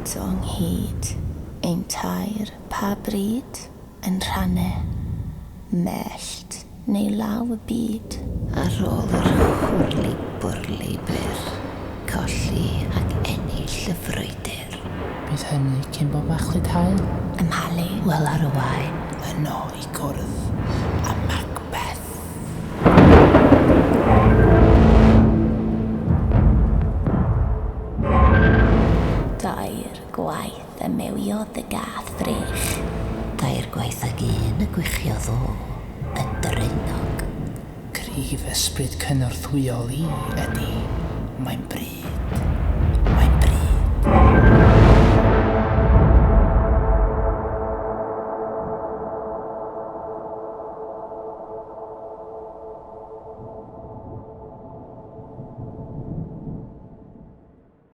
eto ynghyd, ein tair, pa bryd? Yn rhannau, mellt neu law y byd. Ar ôl yr hwrli bwrli byr, colli ac ennill y frwydr. Bydd hynny cyn bo machlud haul. Ymhalu. Wel ar y waen. Yno i gwrdd â Macbeth. Dair gwaith y mewiodd y gath frech. Dair gwaith ag un y gwichiodd o, y draenog. Cryf ysbryd cynorthwyol i ydy, mae'n bryd.